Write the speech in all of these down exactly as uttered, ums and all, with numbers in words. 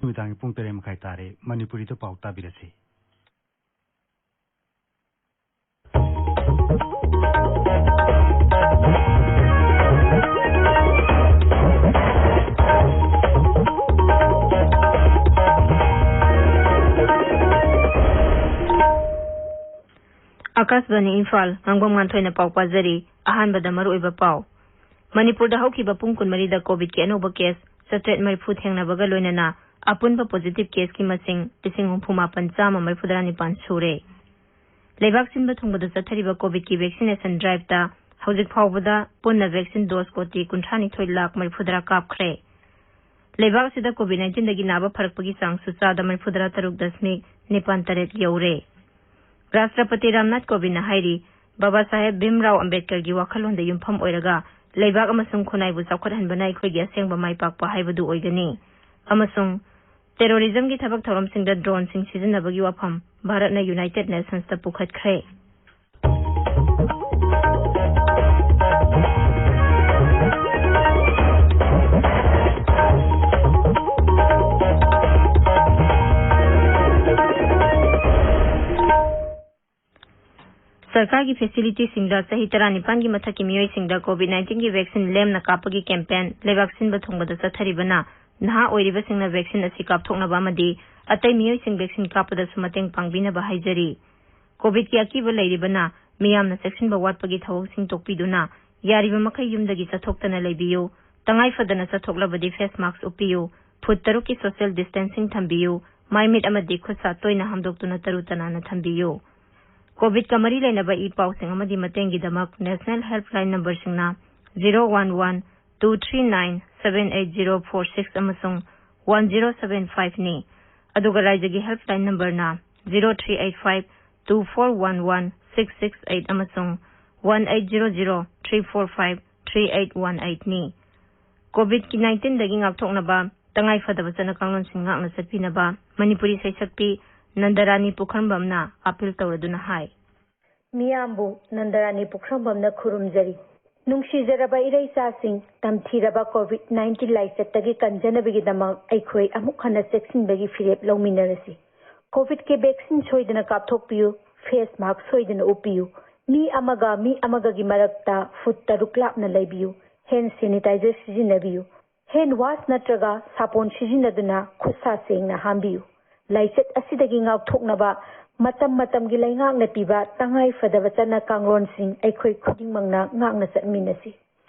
ꯅꯨꯃꯤꯗꯥꯡꯒꯤ ꯄꯨꯡ ꯇꯔꯦꯠ ꯃꯈꯥꯏ ꯇꯥꯔꯦ꯫ ꯃꯅꯤꯄꯨꯔꯤꯗ ꯄꯥꯎ ꯇꯥꯕꯤꯔꯁꯤ꯫ ꯑꯥꯀꯥꯁꯕꯥꯅꯤ ꯏꯝꯐꯥꯜ, ꯉꯥꯡꯕꯝ ꯉꯥꯟꯊꯣꯏꯅ ꯄꯥꯎ ꯄꯥꯖꯔꯤ꯫ ꯑꯍꯥꯟꯕꯗ ꯃꯔꯨꯑꯣꯏꯕ ꯄꯥꯎ꯫ ꯃꯅꯤꯄꯨꯔꯗ ꯍꯧꯈꯤꯕ ꯄꯨꯡ ꯀꯨꯟꯃꯔꯤꯗ ꯀꯣꯚꯤꯗꯀꯤ ꯑꯅꯧꯕ ꯀꯦꯁ ꯆꯥꯇ꯭ꯔꯦꯠ ꯃꯔꯤꯐꯨ ꯊꯦꯡꯅꯕꯒ ꯂꯣꯏꯅꯅ ꯑꯄꯨꯟꯕ ꯄꯣꯖꯤꯇꯤꯚ ꯀꯦꯁꯀꯤ ꯃꯁꯤꯡ ꯂꯤꯁꯤꯡ ꯍꯨꯝꯐꯨ ꯃꯥꯄꯟ ꯆꯥꯝꯃ ꯃꯔꯤꯐꯨꯇꯔꯥ ꯅꯤꯄꯥꯟ ꯁꯨꯔꯦ꯫ ꯂꯩꯕꯥꯛ ꯁꯤꯟꯕ ꯊꯨꯡꯕꯗ ꯆꯠꯊꯔꯤꯕ ꯀꯣꯚꯤꯗꯀꯤ ꯚꯦꯛꯁꯤꯅꯦꯁꯟ ꯗ꯭ꯔꯥꯏꯚꯇ ꯍꯧꯖꯤꯛ ꯐꯥꯎꯕꯗ ꯄꯨꯟꯅ ꯚꯦꯛꯁꯤꯟ ꯗꯣꯁ ꯀꯣꯇꯤ ꯀꯨꯟꯊ꯭ꯔꯥ ꯅꯤꯊꯣꯏ ꯂꯥꯈ ꯃꯔꯤꯐꯨꯇꯔꯥ ꯀꯥꯞꯈ꯭ꯔꯦ꯫ ꯂꯩꯕꯥꯛ ꯑꯁꯤꯗ ꯀꯣꯚꯤꯗ ꯅꯥꯏꯟꯇꯤꯟꯗꯒꯤ ꯅꯥꯕ ꯐꯔꯛꯄꯒꯤ ꯆꯥꯡꯁꯨ ꯆꯥꯗ ꯃꯔꯤꯐꯨꯇꯔꯥ ꯇꯔꯨꯛ ꯗꯁꯃꯤꯛ ꯅꯤꯄꯥꯟ ꯇꯔꯦꯠ ꯌꯧꯔꯦ꯫ ꯔꯥꯁꯇ꯭ꯔꯄꯇꯤ ꯔꯥꯝꯅꯥꯊ ꯀꯣꯕꯤꯟꯗꯅ ꯍꯥꯏꯔꯤ, ꯕꯥꯕꯥ ꯁꯥꯍꯦꯕ ꯚꯤꯝꯔꯥꯎ ꯑꯝꯕꯦꯗꯀꯔꯒꯤ ꯋꯥꯈꯜꯂꯣꯟꯗ ꯌꯨꯝꯐꯝ ꯑꯣꯏꯔꯒ ꯂꯩꯕꯥꯛ ꯑꯃꯁꯨꯡ ꯈꯨꯟꯅꯥꯏꯕꯨ ꯆꯥꯎꯈꯠꯍꯟꯕꯅ ꯑꯩꯈꯣꯏꯒꯤ ꯑꯁꯦꯡꯕ ꯃꯥꯏ ꯄꯥꯛꯄ ꯍꯥꯏꯕꯗꯨ ꯑꯣꯏꯒꯅꯤ꯫ ꯑꯃꯁꯨꯡ ꯇꯦꯔꯣꯔꯤꯖꯝꯒꯤ ꯊꯕꯛ ꯊꯧꯔꯝꯁꯤꯡꯗ ꯗ꯭ꯔꯣꯟꯁꯤꯡ ꯁꯤꯖꯤꯟꯅꯕꯒꯤ ꯋꯥꯐꯝ ꯚꯥꯔꯠꯅ ꯌꯨꯅꯥꯏꯇꯦꯗ ꯅꯦꯁꯟꯁꯇ ꯄꯨꯈꯠꯈ꯭ꯔꯦ꯫ ꯁꯔꯀꯥꯔꯒꯤ ꯐꯦꯁꯤꯂꯤꯇꯤꯁꯤꯡꯗ ꯆꯍꯤ ꯇꯔꯥꯅꯤꯄꯥꯟꯒꯤ ꯃꯊꯛꯀꯤ ꯃꯤꯑꯣꯏꯁꯤꯡꯗ ꯀꯣꯚꯤꯗ ꯅꯥꯏꯟꯇꯤꯟꯒꯤ ꯚꯦꯛꯁꯤꯟ ꯂꯦꯝꯅ ꯀꯥꯞꯄꯒꯤ ꯀꯦꯝꯄꯦꯟ ꯂꯩꯕꯥꯛ ꯁꯤꯟꯕ ꯊꯨꯡꯕꯗ ꯆꯠꯊꯔꯤꯕꯅ, ꯅꯍꯥ ꯑꯣꯏꯔꯤꯕꯁꯤꯡꯅ ꯚꯦꯛꯁꯤꯟ ꯑꯁꯤ ꯀꯥꯞꯊꯣꯛꯅꯕ ꯑꯃꯗꯤ ꯑꯇꯩ ꯃꯤꯑꯣꯏꯁꯤꯡ ꯚꯦꯛꯁꯤꯟ ꯀꯥꯞꯄꯗꯁꯨ ꯃꯇꯦꯡ ꯄꯥꯡꯕꯤꯅꯕ ꯍꯥꯏꯖꯔꯤ꯫ ꯀꯣꯚꯤꯗꯀꯤ ꯑꯀꯤꯕ ꯂꯩꯔꯤꯕꯅ ꯃꯤꯌꯥꯝꯅ ꯆꯦꯛꯁꯤꯟꯕ ꯋꯥꯠꯄꯒꯤ ꯊꯧꯑꯣꯡꯁꯤꯡ ꯇꯣꯛꯄꯤꯗꯨꯅ ꯌꯥꯔꯤꯕ ꯃꯈꯩ ꯌꯨꯝꯗꯒꯤ ꯆꯠꯊꯣꯛꯇꯅ ꯂꯩꯕꯤꯌꯨ꯫ ꯇꯉꯥꯏ ꯐꯗꯅ ꯆꯠꯊꯣꯛꯂꯕꯗꯤ ꯐꯦꯁ ꯃꯥꯁꯛ ꯎꯞꯄꯤꯌꯨ꯫ ꯐꯨꯠ ꯇꯔꯨꯛꯀꯤ ꯁꯣꯁꯤꯌꯦꯜ ꯗꯤꯁꯇꯦꯟꯁꯤꯡ ꯊꯝꯕꯤꯌꯨ꯫ ꯃꯥꯏ ꯃꯤꯠ ꯑꯃꯗꯤ ꯈꯨꯠ ꯁꯥ ꯇꯣꯏꯅ ꯍꯥꯝꯗꯣꯛꯇꯨꯅ ꯇꯔꯨ ꯇꯅꯥꯟꯅ ꯊꯝꯕꯤꯌꯨ꯫ ꯀꯣꯚꯤꯗꯀ ꯃꯔꯤ ꯂꯩꯅꯕ ꯏ ꯄꯥꯎꯁꯤꯡ ꯑꯃꯗꯤ ꯃꯇꯦꯡꯒꯤꯗꯃꯛ ꯅꯦꯁꯅꯦꯜ ꯍꯦꯜꯞꯂꯥꯏꯟ ꯅꯝꯕꯔꯁꯤꯡꯅ zero one one two three nine seven eight zero four six ꯑꯃꯁꯨꯡ ꯋꯥꯟ ꯖꯤꯔꯣ ꯁꯚꯦꯟ ꯐꯥꯏꯚꯅꯤ꯫ ꯑꯗꯨꯒ ꯔꯥꯏꯖ꯭ꯌꯒꯤ ꯍꯦꯜꯞꯂꯥꯏꯟ ꯅꯝꯕꯔꯅ zero three eight five two four one one six six eight ꯑꯃꯁꯨꯡ one eight zero zero three four five three eight one ꯑꯩꯠꯅꯤ꯫ Covid ꯅꯥꯏꯟꯇꯤꯟꯗꯒꯤ ꯉꯥꯛꯊꯣꯛꯅꯕ ꯇꯉꯥꯏ ꯐꯗꯕ ꯆꯠꯅ ꯀꯥꯡꯂꯣꯟꯁꯤꯡ ꯉꯥꯛꯅ ꯆꯠꯄꯤꯅꯕ ꯃꯅꯤꯄꯨꯔꯤ ꯁꯩꯁꯛꯄꯤ ꯅꯟꯗꯔꯥꯅꯤ ꯄꯨꯈ꯭ꯔꯝꯕꯝꯅ ꯑꯥꯄꯤꯜ ꯇꯧꯔꯗꯨꯅ ꯍꯥꯏ꯫ ꯃꯤꯌꯥꯝꯕꯨ ꯅꯟꯗꯔꯥꯅꯤ ꯄꯨꯈ꯭ꯔꯝꯕꯝꯅ ꯈꯨꯔꯨꯝꯖꯔꯤ꯫ ꯅꯨꯡꯁꯤꯖꯔꯕ ꯏꯔꯩꯆꯥꯁꯤꯡ, ꯇꯝꯊꯤꯔꯕ ꯀꯣꯚꯤꯗ ꯅꯥꯏꯟꯇꯤꯟ ꯂꯥꯏꯆꯠꯇꯒꯤ ꯀꯟꯖꯅꯕꯒꯤꯗꯃꯛ ꯑꯩꯈꯣꯏ ꯑꯃꯨꯛ ꯍꯟꯅ ꯆꯦꯛꯁꯤꯟꯕꯒꯤ ꯐꯤꯔꯦꯞ ꯂꯧꯃꯤꯟꯅꯔꯁꯤ꯫ ꯀꯣꯚꯤꯗꯀꯤ ꯚꯦꯛꯁꯤꯟ ꯁꯣꯏꯗꯅ ꯀꯥꯞꯊꯣꯛꯄꯤꯌꯨ, ꯐꯦꯁ ꯃꯥꯁꯛ ꯁꯣꯏꯗꯅ ꯎꯞꯄꯤꯌꯨ, ꯃꯤ ꯑꯃꯒ ꯃꯤ ꯑꯃꯒꯒꯤ ꯃꯔꯛꯇ ꯐꯨꯠ ꯇꯔꯨꯛ ꯂꯥꯞꯅ ꯂꯩꯕꯤꯌꯨ, ꯍꯦꯟ ꯁꯦꯅꯤꯇꯥꯏꯖꯔ ꯁꯤꯖꯤꯟꯅꯕꯤꯌꯨ, ꯍꯦꯟ ꯋꯥꯁ ꯅꯠꯇ꯭ꯔꯒ ꯁꯥꯄꯣꯟ ꯁꯤꯖꯤꯟꯅꯗꯨꯅ ꯈꯨꯠꯁꯥ ꯁꯦꯡꯅ ꯍꯥꯝꯕꯤꯌꯨ꯫ ꯂꯥꯏꯆꯠ ꯑꯁꯤꯗꯒꯤ ꯉꯥꯛꯊꯣꯛꯅꯕ ꯃꯇꯝ ꯃꯇꯝꯒꯤ ꯂꯩꯉꯥꯛꯅ ꯄꯤꯕ ꯇꯉꯥꯏ ꯐꯗꯕ ꯆꯠꯅ ꯀꯥꯡꯂꯣꯟꯁꯤꯡ ꯑꯩꯈꯣꯏ ꯈꯨꯗꯤꯡꯃꯛꯅ ꯉꯥꯛꯅ ꯆꯠꯃꯤꯟꯅꯁꯤ꯫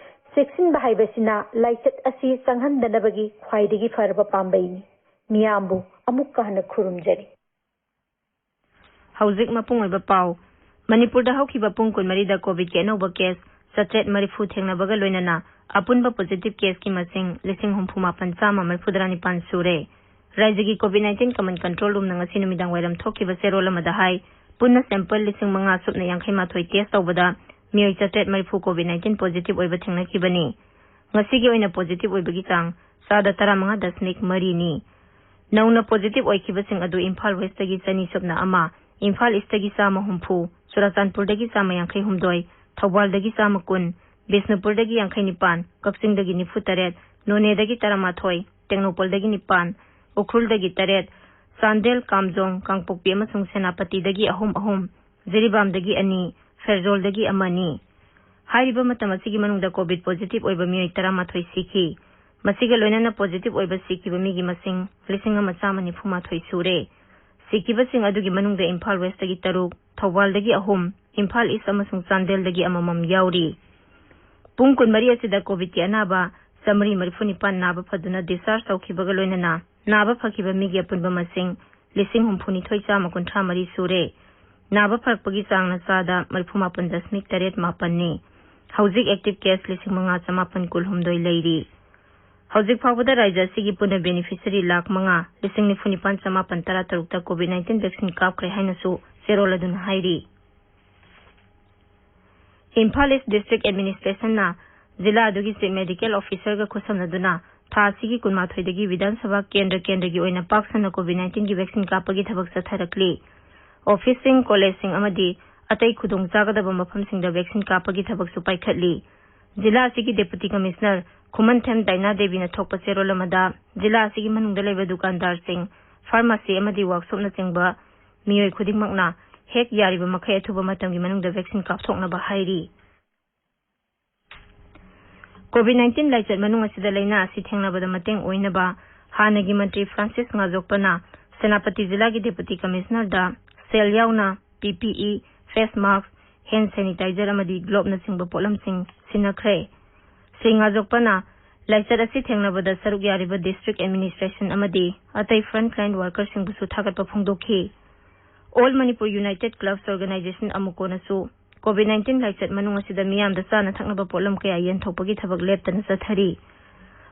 ꯆꯦꯛꯁꯤꯟꯕ ꯍꯥꯏꯕꯁꯤꯅ ꯂꯥꯏꯆꯠ ꯑꯁꯤ ꯆꯪꯍꯟꯗꯅꯕꯒꯤ ꯈ꯭ꯋꯥꯏꯗꯒꯤ ꯐꯔꯕ ꯄꯥꯝꯕꯩꯅꯤ꯫ ꯃꯤꯌꯥꯝꯕꯨ ꯑꯃꯨꯛꯀ ꯍꯟꯅ ꯈꯨꯔꯨꯝꯖꯔꯤ꯫ ꯍꯧꯖꯤꯛ ꯃꯄꯨꯡ ꯑꯣꯏꯕ ꯄꯥꯎ꯫ ꯃꯅꯤꯄꯨꯔꯗ ꯍꯧꯈꯤꯕ ꯄꯨꯡ ꯀꯨꯟꯃꯔꯤꯗ ꯀꯣꯚꯤꯗꯀꯤ ꯑꯅꯧꯕ ꯀꯦꯁ ꯆꯥꯇ꯭ꯔꯦꯠ ꯃꯔꯤꯐꯨ ꯊꯦꯡꯅꯕꯒ ꯂꯣꯏꯅꯅ ꯑꯄꯨꯟꯕ ꯄꯣꯖꯤꯇꯤꯚ ꯀꯦꯁꯀꯤ ꯃꯁꯤꯡ ꯂꯤꯁꯤꯡ ꯍꯨꯝꯐꯨ ꯃꯥꯄꯟ ꯆꯥꯝꯃ ꯃꯔꯤꯐꯨꯇꯔꯥ ꯅꯤꯄꯥꯟ ꯁꯨꯔꯦ꯫ ꯔꯥꯖ꯭ꯌꯒꯤ ꯀꯣꯚꯤꯗ ꯅꯥꯏꯟꯇꯤꯟ ꯀꯃꯟ ꯀꯟꯇ꯭ꯔꯣꯜ ꯔꯨꯝꯅ ꯉꯁꯤ ꯅꯨꯃꯤꯗꯥꯡ ꯋꯥꯏꯔꯝ ꯊꯣꯛꯈꯤꯕ ꯆꯦꯔꯣꯜ ꯑꯃꯗ ꯍꯥꯏ, ꯄꯨꯟꯅ ꯁꯦꯝꯄꯜ ꯂꯤꯁꯤꯡ ꯃꯉꯥ ꯁꯨꯞꯅ ꯌꯥꯡꯈꯩ ꯃꯥꯊꯣꯏ ꯇꯦꯁ ꯇꯧꯕꯗ ꯃꯤꯑꯣꯏ ꯆꯥꯇ꯭ꯔꯦꯠ ꯃꯔꯤꯐꯨ ꯀꯣꯚꯤꯗ ꯅꯥꯏꯟꯇꯤꯟ ꯄꯣꯖꯤꯇꯤꯚ ꯑꯣꯏꯕ ꯊꯦꯡꯅꯈꯤꯕꯅꯤ꯫ ꯉꯁꯤꯒꯤ ꯑꯣꯏꯅ ꯄꯣꯖꯤꯇꯤꯚ ꯑꯣꯏꯕꯒꯤ ꯆꯥꯡ ꯆꯥꯗ ꯇꯔꯥꯃꯉꯥ ꯗꯁꯃꯤꯛ ꯃꯔꯤꯅꯤ꯫ ꯅꯧꯅ ꯄꯣꯖꯤꯇꯤꯚ ꯑꯣꯏꯈꯤꯕꯁꯤꯡ ꯑꯗꯨ ꯏꯝꯐꯥꯜ ꯋꯦꯁꯇꯒꯤ ꯆꯅꯤ ꯁꯨꯞꯅ ꯑꯃ, ꯏꯝꯐꯥꯜ ꯏꯁꯇꯒꯤ ꯆꯥꯝꯃ ꯍꯨꯝꯐꯨ, ꯆꯨꯔꯥꯆꯥꯟꯄꯨꯔꯗꯒꯤ ꯆꯥꯝꯃ ꯌꯥꯡꯈꯩ ꯍꯨꯝꯗꯣꯏ, ꯊꯧꯕꯥꯜꯗꯒꯤ ꯆꯥꯝꯃ ꯀꯨꯟ, ꯕꯤꯁꯅꯨꯄꯨꯔꯗꯒꯤ ꯌꯥꯡꯈꯩ ꯅꯤꯄꯥꯟ, ꯀꯛꯆꯤꯡꯗꯒꯤ ꯅꯤꯐꯨ ꯇꯔꯦꯠ, ꯅꯣꯅꯦꯗꯒꯤ ꯇꯔꯥꯃꯥꯊꯣꯏ, ꯇꯦꯡꯅꯧꯄꯜꯗꯒꯤ ꯅꯤꯄꯥꯟ, ꯎꯈ꯭ꯔꯨꯜꯗꯒꯤ ꯇꯔꯦꯠ, ꯆꯥꯟꯗꯦꯜ, ꯀꯥꯝꯖꯣꯡ, ꯀꯥꯡꯄꯣꯛꯄꯤ ꯑꯃꯁꯨꯡ ꯁꯦꯅꯥꯄꯇꯤꯗꯒꯤ ꯑꯍꯨꯝ ꯑꯍꯨꯝ, ꯖꯤꯔꯤꯕꯥꯝꯗꯒꯤ ꯑꯅꯤ, ꯐꯦꯔꯖꯣꯜꯗꯒꯤ ꯑꯃꯅꯤ꯫ ꯍꯥꯏꯔꯤꯕ ꯃꯇꯝ ꯑꯁꯤꯒꯤ ꯃꯅꯨꯡꯗ ꯀꯣꯚꯤꯗ ꯄꯣꯖꯤꯇꯤꯚ ꯑꯣꯏꯕ ꯃꯤꯑꯣꯏ ꯇꯔꯥꯃꯥꯊꯣꯏ ꯁꯤꯈꯤ꯫ ꯃꯁꯤꯒ ꯂꯣꯏꯅꯅ ꯄꯣꯖꯤꯇꯤꯚ ꯑꯣꯏꯕ ꯁꯤꯈꯤꯕ ꯃꯤꯒꯤ ꯃꯁꯤꯡ ꯂꯤꯁꯤꯡ ꯑꯃ ꯆꯥꯝꯃ ꯅꯤꯐꯨ ꯃꯥꯊꯣꯏ ꯁꯨꯔꯦ꯫ ꯁꯤꯈꯤꯕꯁꯤꯡ ꯑꯗꯨꯒꯤ ꯃꯅꯨꯡꯗ ꯏꯝꯐꯥꯜ ꯋꯦꯁꯇꯒꯤ ꯇꯔꯨꯛ, ꯊꯧꯕꯥꯜꯗꯒꯤ ꯑꯍꯨꯝ, ꯏꯝꯐꯥꯜ ꯏꯁ ꯑꯃꯁꯨꯡ ꯆꯥꯟꯗꯦꯜꯗꯒꯤ ꯑꯃꯃꯝ ꯌꯥꯎꯔꯤ꯫ ꯄꯨꯡ ꯀꯨꯟꯃꯔꯤ ꯑꯁꯤꯗ ꯀꯣꯚꯤꯗꯀꯤ ꯑꯅꯥꯕ ꯆꯥꯃꯔꯤ ꯃꯔꯤꯐꯨ ꯅꯤꯄꯥꯟ ꯅꯥꯕ ꯐꯗꯨꯅ ꯗꯤꯁꯆꯥꯔꯖ ꯇꯧꯈꯤꯕꯒ ꯂꯣꯏꯅꯅ ꯅꯥꯕ ꯐꯈꯤꯕ ꯃꯤꯒꯤ ꯑꯄꯨꯟꯕ ꯃꯁꯤꯡ ꯂꯤꯁꯤꯡ ꯍꯨꯝꯐꯨ ꯅꯤꯊꯣꯏ ꯆꯥꯝꯃ ꯀꯨꯟꯊ꯭ꯔꯥ ꯃꯔꯤ ꯁꯨꯔꯦ꯫ ꯅꯥꯕ ꯐꯔꯛꯄꯒꯤ ꯆꯥꯡꯅ ꯆꯥꯗ ꯃꯔꯤꯐꯨ ꯃꯥꯄꯟ ꯗꯁꯃꯤꯛ ꯇꯔꯦꯠ ꯃꯥꯄꯟꯅꯤ꯫ ꯍꯧꯖꯤꯛ ꯑꯦꯛꯇꯤꯚ ꯀꯦꯁ ꯂꯤꯁꯤꯡ ꯃꯉꯥ ꯆꯥꯃꯥꯄꯟ ꯀꯨꯟꯍꯨꯝꯗꯣꯏ ꯂꯩꯔꯤ꯫ ꯍꯧꯖꯤꯛ ꯐꯥꯎꯕꯗ ꯔꯥꯖ꯭ꯌ ꯑꯁꯤꯒꯤ ꯄꯨꯟꯅ ꯕꯦꯅꯤꯐꯤꯁꯔꯤ ꯂꯥꯈ ꯃꯉꯥ, ꯂꯤꯁꯤꯡ ꯅꯤꯐꯨ ꯅꯤꯄꯥꯟ ꯆꯥꯃꯥꯄꯟ ꯇꯔꯥ ꯇꯔꯨꯛꯇ ꯀꯣꯚꯤꯗ ꯅꯥꯏꯟꯇꯤꯟ ꯚꯦꯛꯁꯤꯟ ꯀꯥꯞꯈ꯭ꯔꯦ ꯍꯥꯏꯅꯁꯨ ꯆꯦꯔꯣꯜ ꯑꯗꯨꯅ ꯍꯥꯏꯔꯤ꯫ ꯏꯝꯐꯥꯜ ꯏꯁ ꯗꯤꯁꯇ꯭ꯔꯤꯛ ꯑꯦꯗꯃꯤꯅꯤꯁꯇ꯭ꯔꯦꯁꯟꯅ ꯖꯤꯂꯥ ꯑꯗꯨꯒꯤ ꯆꯤꯐ ꯃꯦꯗꯤꯀꯦꯜ ꯑꯣꯐꯤꯁꯔꯒ ꯈꯨꯠꯁꯝꯅꯗꯨꯅ ꯊꯥ ꯑꯁꯤꯒꯤ ꯀꯨꯟꯃꯥꯊꯣꯏꯗꯒꯤ ꯕꯤꯙꯥꯟ ꯁꯚꯥ ꯀꯦꯟꯗ꯭ꯔ ꯀꯦꯟꯗ꯭ꯔꯒꯤ ꯑꯣꯏꯅ ꯄꯥꯛ ꯁꯟꯅ ꯀꯣꯚꯤꯗ ꯅꯥꯏꯟꯇꯤꯟꯒꯤ ꯚꯦꯛꯁꯤꯟ ꯀꯥꯞꯄꯒꯤ ꯊꯕꯛ ꯆꯠꯊꯔꯛꯂꯤ꯫ ꯑꯣꯐꯤꯁꯁꯤꯡ, ꯀꯣꯂꯦꯖꯁꯤꯡ ꯑꯃꯗꯤ ꯑꯇꯩ ꯈꯨꯗꯣꯡ ꯆꯥꯒꯗꯕ ꯃꯐꯝꯁꯤꯡꯗ ꯚꯦꯛꯁꯤꯟ ꯀꯥꯞꯄꯒꯤ ꯊꯕꯛꯁꯨ ꯄꯥꯏꯈꯠꯂꯤ꯫ ꯖꯤꯂꯥ ꯑꯁꯤꯒꯤ Deputy Commissioner ꯈꯨꯃꯟꯊꯦꯝ ꯗꯥꯏꯅꯥ ꯗꯦꯕꯤꯅ ꯊꯣꯛꯄ ꯆꯦꯔꯣꯜ ꯑꯃꯗ, ꯖꯤꯂꯥ ꯑꯁꯤꯒꯤ ꯃꯅꯨꯡꯗ ꯂꯩꯕ ꯗꯨꯀꯥꯟꯗꯥꯔꯁꯤꯡ, pharmacy ꯑꯃꯗꯤ workshopꯅꯆꯤꯡꯕ ꯃꯤꯑꯣꯏ ꯈꯨꯗꯤꯡꯃꯛꯅ ꯍꯦꯛ ꯌꯥꯔꯤꯕ ꯃꯈꯩ ꯑꯊꯨꯕ ꯃꯇꯝꯒꯤ ꯃꯅꯨꯡꯗ vaccine ꯀꯥꯞꯊꯣꯛꯅꯕ ꯍꯥꯏꯔꯤ꯫ COVID nineteen ꯂꯥꯏꯆꯠ ꯃꯅꯨꯡ ꯑꯁꯤꯗ ꯂꯥꯏꯅꯥ ꯑꯁꯤ ꯊꯦꯡꯅꯕꯗ ꯃꯇꯦꯡ ꯑꯣꯏꯅꯕ ꯍꯥꯟꯅꯒꯤ ꯃꯟꯇ꯭ꯔꯤ ꯐ꯭ꯔꯥꯟꯁꯤꯁ ꯉꯥꯖꯣꯛꯄꯅ ꯁꯦꯅꯥꯄꯇꯤ ꯖꯤꯂꯥꯒꯤ Deputy Commissionerꯗ ꯁꯦꯜ ꯌꯥꯎꯅ P P E, face mask, hand sanitizer ꯑꯃꯗꯤ gloveꯅꯆꯤꯡꯕ ꯄꯣꯠꯂꯝꯁꯤꯡ ꯁꯤꯟꯅꯈ꯭ꯔꯦ꯫ ꯁ꯭ꯔꯤ ꯉꯥꯖꯣꯛꯄꯅ ꯂꯥꯏꯆꯠ ꯑꯁꯤ ꯊꯦꯡꯅꯕꯗ ꯁꯔꯨꯛ ꯌꯥꯔꯤꯕ district administration ꯑꯃꯗꯤ ꯑꯇꯩ frontline workerꯁꯤꯡꯕꯨꯁꯨ ꯊꯥꯒꯠꯄ ꯐꯣꯡꯗꯣꯛꯈꯤ꯫ All Manipur United Clubs Organization, ꯑꯃꯨꯀꯣꯅꯁꯨ COVID nineteen ꯂꯥꯏꯆꯠ ꯃꯅꯨꯡ ꯑꯁꯤꯗ ꯃꯤꯌꯥꯝꯗ ꯆꯥꯅ ꯊꯛꯅꯕ ꯄꯣꯠꯂꯝ ꯀꯌꯥ ꯌꯦꯟꯊꯣꯛꯄꯒꯤ ꯊꯕꯛ ꯂꯦꯞꯇꯅ ꯆꯠꯊꯔꯤ꯫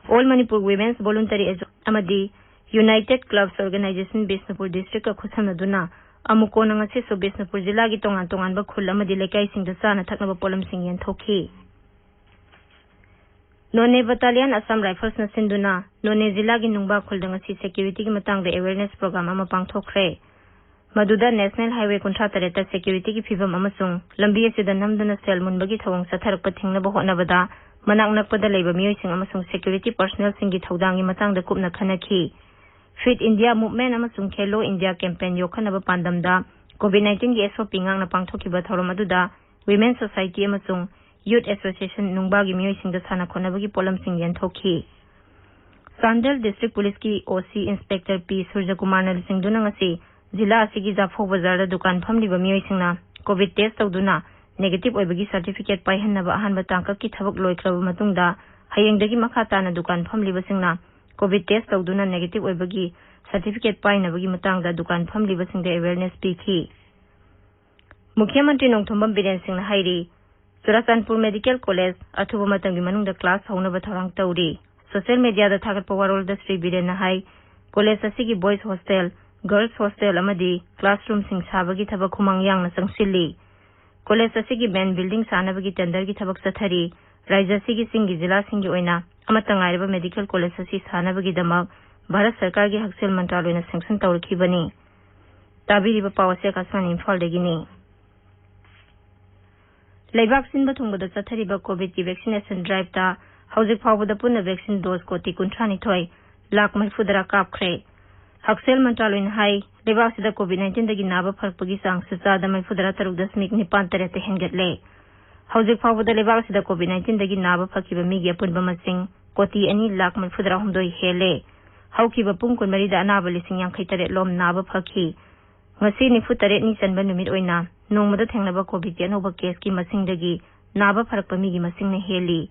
All Manipur Women's Voluntary Asso-, ꯑꯃꯗꯤ United Clubs Organization ꯕꯤꯁꯅꯨꯄꯨꯔ districtꯀ ꯈꯨꯠꯁꯝꯅꯗꯨꯅ ꯑꯃꯨꯀꯣꯅ ꯉꯁꯤꯁꯨ ꯕꯤꯁꯅꯨꯄꯨꯔ ꯖꯤꯂꯥꯒꯤ ꯇꯣꯉꯥꯟ ꯇꯣꯉꯥꯟꯕ ꯈꯨꯜ ꯑꯃꯗꯤ ꯂꯩꯀꯥꯏꯁꯤꯡꯗ ꯆꯥꯅ ꯊꯛꯅꯕ ꯄꯣꯠꯂꯝꯁꯤꯡ ꯌꯦꯟꯊꯣꯛꯈꯤ꯫ Noney Battalion Assam Riflesꯅ ꯁꯤꯟꯗꯨꯅ ꯅꯣꯅꯦ ꯖꯤꯂꯥꯒꯤ ꯅꯨꯡꯕꯥ ꯈꯨꯜꯗ ꯉꯁꯤ securityꯒꯤ ꯃꯇꯥꯡꯗ awareness program ꯑꯃ ꯄꯥꯡꯊꯣꯛꯈ꯭ꯔꯦ꯫ ꯃꯗꯨꯗ National Highway ꯀꯨꯟꯊ꯭ꯔꯥ ꯇꯔꯦꯠꯇ securityꯒꯤ ꯐꯤꯕꯝ ꯑꯃꯁꯨꯡ ꯂꯝꯕꯤ ꯑꯁꯤꯗ ꯅꯝꯗꯨꯅ ꯁꯦꯜ ꯃꯨꯟꯕꯒꯤ ꯊꯧꯑꯣꯡ ꯆꯠꯊꯔꯛꯄ ꯊꯤꯡꯅꯕ ꯍꯣꯠꯅꯕꯗ ꯃꯅꯥꯛ ꯅꯛꯄꯗ ꯂꯩꯕ ꯃꯤꯑꯣꯏꯁꯤꯡ ꯑꯃꯁꯨꯡ security personnelꯁꯤꯡꯒꯤ ꯊꯧꯗꯥꯡꯒꯤ ꯃꯇꯥꯡꯗ ꯀꯨꯞꯅ ꯈꯟꯅꯈꯤ꯫ Fit India Movement ꯑꯃꯁꯨꯡ Khelo India campaign ꯌꯣꯛꯈꯠꯅꯕ ꯄꯥꯟꯗꯝꯗ COVID nineteenꯒꯤ SOP ꯉꯥꯛꯅ ꯄꯥꯡꯊꯣꯛꯈꯤꯕ ꯊꯧꯔꯝ ꯑꯗꯨꯗ Women Society ꯑꯃꯁꯨꯡ Youth Association ꯅꯨꯡꯕꯥꯒꯤ ꯃꯤꯑꯣꯏꯁꯤꯡꯗ ꯁꯥꯟꯅ ꯈꯣꯠꯅꯕꯒꯤ ꯄꯣꯠꯂꯝꯁꯤꯡ ꯌꯦꯟꯊꯣꯛꯈꯤ꯫ Chandel District Policeꯀꯤ OC Inspector P ꯁꯨꯔꯖꯀꯨꯃꯥꯔꯅ ꯂꯨꯆꯤꯡꯗꯨꯅ ꯉꯁꯤ ꯖꯤꯂꯥ ꯑꯁꯤꯒꯤ ꯖꯥꯐꯧ ꯕꯖꯥꯔꯗ ꯗꯨꯀꯥꯟ ꯐꯝꯂꯤꯕ ꯃꯤꯑꯣꯏꯁꯤꯡꯅ COVID test ꯇꯧꯗꯨꯅ negative ꯑꯣꯏꯕꯒꯤ certificate ꯄꯥꯏꯍꯟꯅꯕ ꯑꯍꯥꯟꯕ ꯇꯥꯡꯀꯛꯀꯤ ꯊꯕꯛ ꯂꯣꯏꯈ꯭ꯔꯕ ꯃꯇꯨꯡꯗ ꯍꯌꯦꯡꯗꯒꯤ ꯃꯈꯥ ꯇꯥꯅ ꯗꯨꯀꯥꯟ ꯐꯝꯂꯤꯕꯁꯤꯡꯅ COVID test ꯇꯧꯗꯨꯅ negative ꯑꯣꯏꯕꯒꯤ certificate ꯄꯥꯏꯅꯕꯒꯤ ꯃꯇꯥꯡꯗ ꯗꯨꯀꯥꯟ ꯐꯝꯂꯤꯕꯁꯤꯡꯗ awareness ꯄꯤꯈꯤ꯫ ꯃꯨꯈ꯭ꯌ ꯃꯟꯇ꯭ꯔꯤ ꯅꯣꯡꯊꯣꯝꯕꯝ ꯕꯤꯔꯦꯟ ꯁꯤꯡꯅ ꯍꯥꯏꯔꯤ, ꯆꯨꯔꯥꯆꯥꯟꯄꯨꯔ Medical College ꯑꯊꯨꯕ ꯃꯇꯝꯒꯤ ꯃꯅꯨꯡꯗ class ꯍꯧꯅꯕ ꯊꯧꯔꯥꯡ ꯇꯧꯔꯤ꯫ Social mediaꯗ ꯊꯥꯒꯠꯄ ꯋꯥꯔꯣꯜꯗ ꯁ꯭ꯔꯤ ꯕꯤꯔꯦꯟꯅ ꯍꯥꯏ, college ꯑꯁꯤꯒꯤ boys hostel, girls hostel ꯑꯃꯗꯤ classroomꯁꯤꯡ ꯁꯥꯕꯒꯤ ꯊꯕꯛ ꯈꯨꯃꯥꯡ ꯌꯥꯡꯅ ꯆꯪꯁꯤꯜꯂꯤ꯫ College ꯑꯁꯤꯒꯤ main building ꯁꯥꯅꯕꯒꯤ tenderꯒꯤ ꯊꯕꯛ ꯆꯠꯊꯔꯤ꯫ ꯔꯥꯖ꯭ꯌ ꯑꯁꯤꯒꯤ ꯆꯤꯡꯒꯤ ꯖꯤꯂꯥꯁꯤꯡꯒꯤ ꯑꯣꯏꯅ ꯑꯃꯠꯇ ꯉꯥꯏꯔꯕ medical college ꯑꯁꯤ ꯁꯥꯅꯕꯒꯤꯗꯃꯛ ꯚꯥꯔꯠ ꯁꯔꯀꯥꯔꯒꯤ ꯍꯛꯁꯦꯜ ꯃꯟꯇ꯭ꯔꯥꯂꯣꯏꯅ sanction ꯇꯧꯔꯛꯈꯤꯕꯅꯤ꯫ ꯇꯥꯕꯤꯔꯤꯕ ꯄꯥꯎ ꯑꯁꯤ ꯑꯀꯥꯁꯕꯥꯅꯤ ꯏꯝꯐꯥꯜꯗꯒꯤꯅꯤ꯫ ꯂꯩꯕꯥꯛ ꯁꯤꯟꯕ ꯊꯨꯡꯕꯗ ꯆꯠꯊꯔꯤꯕ ꯀꯣꯚꯤꯗꯀꯤ ꯚꯦꯛꯁꯤꯅꯦꯁꯟ ꯗ꯭ꯔꯥꯏꯚꯇ ꯍꯧꯖꯤꯛ ꯐꯥꯎꯕꯗ ꯄꯨꯟꯅ ꯚꯦꯛꯁꯤꯟ ꯗꯣꯁ ꯀꯣꯇꯤ ꯀꯨꯟꯊ꯭ꯔꯥ ꯅꯤꯊꯣꯏ ꯂꯥꯈ ꯃꯔꯤꯐꯨ ꯇꯔꯥ ꯀꯥꯞꯈ꯭ꯔꯦ꯫ ꯍꯛꯁꯦꯜ ꯃꯟꯇ꯭ꯔꯥꯂꯣꯏꯅ ꯍꯥꯏ, ꯂꯩꯕꯥꯛ ꯑꯁꯤꯗ ꯀꯣꯚꯤꯗ ꯅꯥꯏꯟꯇꯤꯟꯗꯒꯤ ꯅꯥꯕ ꯐꯔꯛꯄꯒꯤ ꯆꯥꯡꯁꯨ ꯆꯥꯗ ꯃꯔꯤꯐꯨ ꯇꯔꯥ ꯇꯔꯨꯛ ꯗꯁꯃꯤꯛ ꯅꯤꯄꯥꯟ ꯇꯔꯦꯠꯇ ꯍꯦꯟꯒꯠꯂꯦ꯫ ꯍꯧꯖꯤꯛ ꯐꯥꯎꯕꯗ ꯂꯩꯕꯥꯛ ꯑꯁꯤꯗ ꯀꯣꯚꯤꯗ ꯅꯥꯏꯟꯇꯤꯟꯗꯒꯤ ꯅꯥꯕ ꯐꯈꯤꯕ ꯃꯤꯒꯤ ꯑꯄꯨꯟꯕ ꯃꯁꯤꯡ ꯀꯣꯇꯤ ꯑꯅꯤ ꯂꯥꯈ ꯃꯔꯤꯐꯨ ꯇꯔꯥ ꯍꯨꯝꯗꯣꯏ ꯍꯦꯜꯂꯦ꯫ ꯍꯧꯈꯤꯕ ꯄꯨꯡ ꯀꯨꯟꯃꯔꯤꯗ ꯑꯅꯥꯕ ꯂꯤꯁꯤꯡ ꯌꯥꯡꯈꯩ ꯇꯔꯦꯠ ꯂꯣꯝ ꯅꯥꯕ ꯐꯈꯤ꯫ ꯉꯁꯤ ꯅꯤꯐꯨ ꯇꯔꯦꯠꯅꯤ ꯆꯟꯕ ꯅꯨꯃꯤꯠ ꯑꯣꯏꯅ ꯅꯣꯡꯃꯗ ꯊꯦꯡꯅꯕ ꯀꯣꯚꯤꯗꯀꯤ ꯑꯅꯧꯕ ꯀꯦꯁꯀꯤ ꯃꯁꯤꯡꯗꯒꯤ ꯅꯥꯕ ꯐꯔꯛꯄ ꯃꯤꯒꯤ ꯃꯁꯤꯡꯅ ꯍꯦꯜꯂꯤ꯫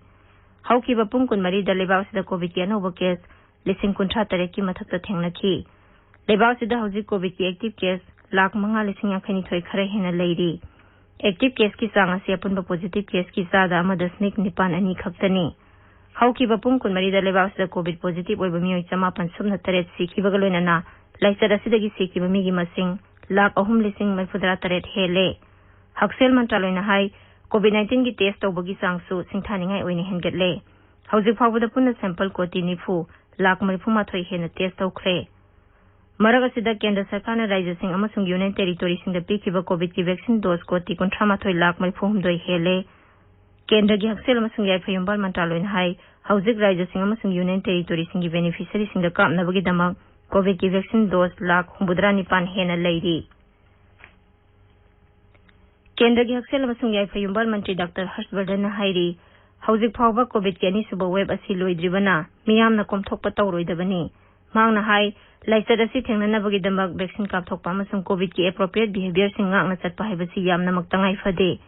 ꯍꯧꯈꯤꯕ ꯄꯨꯡ ꯀꯨꯟꯃꯔꯤꯗ ꯂꯩꯕꯥꯛ ꯑꯁꯤꯗ ꯀꯣꯚꯤꯗꯀꯤ ꯑꯅꯧꯕ ꯀꯦꯁ ꯂꯤꯁꯤꯡ ꯀꯨꯟꯊ꯭ꯔꯥ ꯇꯔꯦꯠꯀꯤ ꯃꯊꯛꯇ ꯊꯦꯡꯅꯈꯤ꯫ ꯂꯩꯕꯥꯛ ꯑꯁꯤꯗ ꯍꯧꯖꯤꯛ ꯀꯣꯚꯤꯗꯀꯤ ꯑꯦꯛꯇꯤꯚ ꯀꯦꯁ ꯂꯥꯈ ꯃꯉꯥ ꯂꯤꯁꯤꯡ ꯌꯥꯡꯈꯩ ꯅꯤꯊꯣꯏ ꯈꯔ ꯍꯦꯟꯅ ꯂꯩꯔꯤ꯫ ꯑꯦꯛꯇꯤꯚ ꯀꯦꯁꯀꯤ ꯆꯥꯡ ꯑꯁꯤ ꯑꯄꯨꯟꯕ ꯄꯣꯖꯤꯇꯤꯚ ꯀꯦꯁꯀꯤ ꯆꯥꯗ ꯑꯃ ꯗꯁꯃꯤꯛ ꯅꯤꯄꯥꯟ ꯑꯅꯤ ꯈꯛꯇꯅꯤ꯫ ꯍꯧꯈꯤꯕ ꯄꯨꯡ ꯀꯨꯟꯃꯔꯤꯗ ꯂꯩꯕꯥꯛ ꯑꯁꯤꯗ ꯀꯣꯚꯤꯗ ꯄꯣꯖꯤꯇꯤꯚ ꯑꯣꯏꯕ ꯃꯤꯑꯣꯏ ꯆꯃꯥꯄꯟ ꯁꯨꯞꯅ ꯇꯔꯦꯠ ꯁꯤꯈꯤꯕꯒ ꯂꯣꯏꯅꯅ ꯂꯥꯏꯆꯠ ꯑꯁꯤꯗꯒꯤ ꯁꯤꯈꯤꯕ ꯃꯤꯒꯤ ꯃꯁꯤꯡ ꯂꯥꯈ ꯑꯍꯨꯝ ꯂꯤꯁꯤꯡ ꯃꯔꯤꯐꯨ ꯇꯔꯥ ꯇꯔꯦꯠ ꯍꯦꯜꯂꯦ꯫ ꯍꯛꯁꯦꯜ ꯃꯟꯇ꯭ꯔꯥꯂꯣꯏꯅ ꯍꯥꯏ, ꯀꯣꯚꯤꯗ ꯅꯥꯏꯟꯇꯤꯟꯒꯤ ꯇꯦꯁ ꯇꯧꯕꯒꯤ ꯆꯥꯡꯁꯨ ꯁꯤꯡꯊꯥꯅꯤꯡꯉꯥꯏ ꯑꯣꯏꯅ ꯍꯦꯟꯒꯠꯂꯦ꯫ ꯍꯧꯖꯤꯛ ꯐꯥꯎꯕꯗ ꯄꯨꯟꯅ ꯁꯦꯝꯄꯜ ꯀꯣꯇꯤ ꯅꯤꯐꯨ ꯂꯥꯈ ꯃꯔꯤꯐꯨ ꯃꯥꯊꯣꯏ ꯍꯦꯟꯅ ꯇꯦꯁ ꯇꯧꯈ꯭ꯔꯦ꯫ ꯃꯔꯛ ꯑꯁꯤꯗ ꯀꯦꯟꯗ꯭ꯔ ꯁꯔꯀꯥꯔꯅ ꯔꯥꯖ꯭ꯌꯁꯤꯡ ꯑꯃꯁꯨꯡ ꯌꯨꯅꯤꯌꯟ ꯇꯦꯔꯤꯇꯣꯔꯤꯁꯤꯡꯗ ꯄꯤꯈꯤꯕ ꯀꯣꯚꯤꯗꯀꯤ ꯚꯦꯛꯁꯤꯟ ꯗꯣꯁ ꯀꯣꯇꯤ ꯀꯨꯟꯊ꯭ꯔꯥ ꯃꯥꯊꯣꯏ ꯂꯥꯈ ꯃꯔꯤꯐꯨ ꯍꯨꯝꯗꯣꯏ ꯍꯦꯜꯂꯦ꯫ ꯀꯦꯟꯗ꯭ꯔꯒꯤ ꯍꯛꯁꯦꯜ ꯑꯃꯁꯨꯡ ꯌꯥꯏꯐ ꯌꯨꯝꯕꯥꯜ ꯃꯟꯇ꯭ꯔꯥꯂꯣꯏꯅ ꯍꯥꯏ, ꯍꯧꯖꯤꯛ ꯔꯥꯖ꯭ꯌꯁꯤꯡ ꯑꯃꯁꯨꯡ ꯌꯨꯅꯤꯌꯟ ꯇꯦꯔꯤꯇꯣꯔꯤꯁꯤꯡꯒꯤ ꯕꯦꯅꯤꯐꯤꯁꯔꯤꯁꯤꯡꯗ ꯀꯥꯞꯅꯕꯒꯤꯗꯃꯛ ꯀꯣꯚꯤꯗꯀꯤ ꯚꯦꯛꯁꯤꯟ ꯗꯣꯁ ꯂꯥꯈ ꯍꯨꯝꯐꯨꯇꯔꯥ ꯅꯤꯄꯥꯟ ꯍꯦꯟꯅ ꯂꯩꯔꯤ꯫ ꯀꯦꯟꯗ꯭ꯔꯒꯤ ꯍꯛꯁꯦꯜ ꯑꯃꯁꯨꯡ ꯌꯥꯏꯐ ꯌꯨꯝꯕꯥꯜ ꯃꯟꯇ꯭ꯔꯤ ꯗꯥꯛꯇꯔ ꯍꯔꯁ ꯕꯔꯙꯟꯅ ꯍꯥꯏꯔꯤ, ꯍꯧꯖꯤꯛ ꯐꯥꯎꯕ ꯀꯣꯚꯤꯗꯀꯤ ꯑꯅꯤꯁꯨꯕ ꯋꯦꯕ ꯑꯁꯤ ꯂꯣꯏꯗ꯭ꯔꯤꯕꯅ ꯃꯤꯌꯥꯝꯅ ꯀꯣꯝꯊꯣꯛꯄ ꯇꯧꯔꯣꯏꯗꯕꯅꯤ꯫ ꯃꯍꯥꯛꯅ ꯍꯥꯏ, ꯂꯥꯏꯆꯠ ꯑꯁꯤ ꯊꯦꯡꯅꯅꯕꯒꯤꯗꯃꯛ ꯚꯦꯛꯁꯤꯟ ꯀꯥꯞꯊꯣꯛꯄ ꯑꯃꯁꯨꯡ ꯀꯣꯚꯤꯗꯀꯤ ꯑꯦꯄ꯭ꯔꯣꯄ꯭ꯔꯤꯌꯦꯠ ꯕꯤꯍꯦꯕꯤꯌꯔꯁꯤꯡ ꯉꯥꯛꯅ ꯆꯠꯄ ꯍꯥꯏꯕꯁꯤ ꯌꯥꯝꯅꯃꯛ ꯇꯉꯥꯏ ꯐꯗꯦ꯫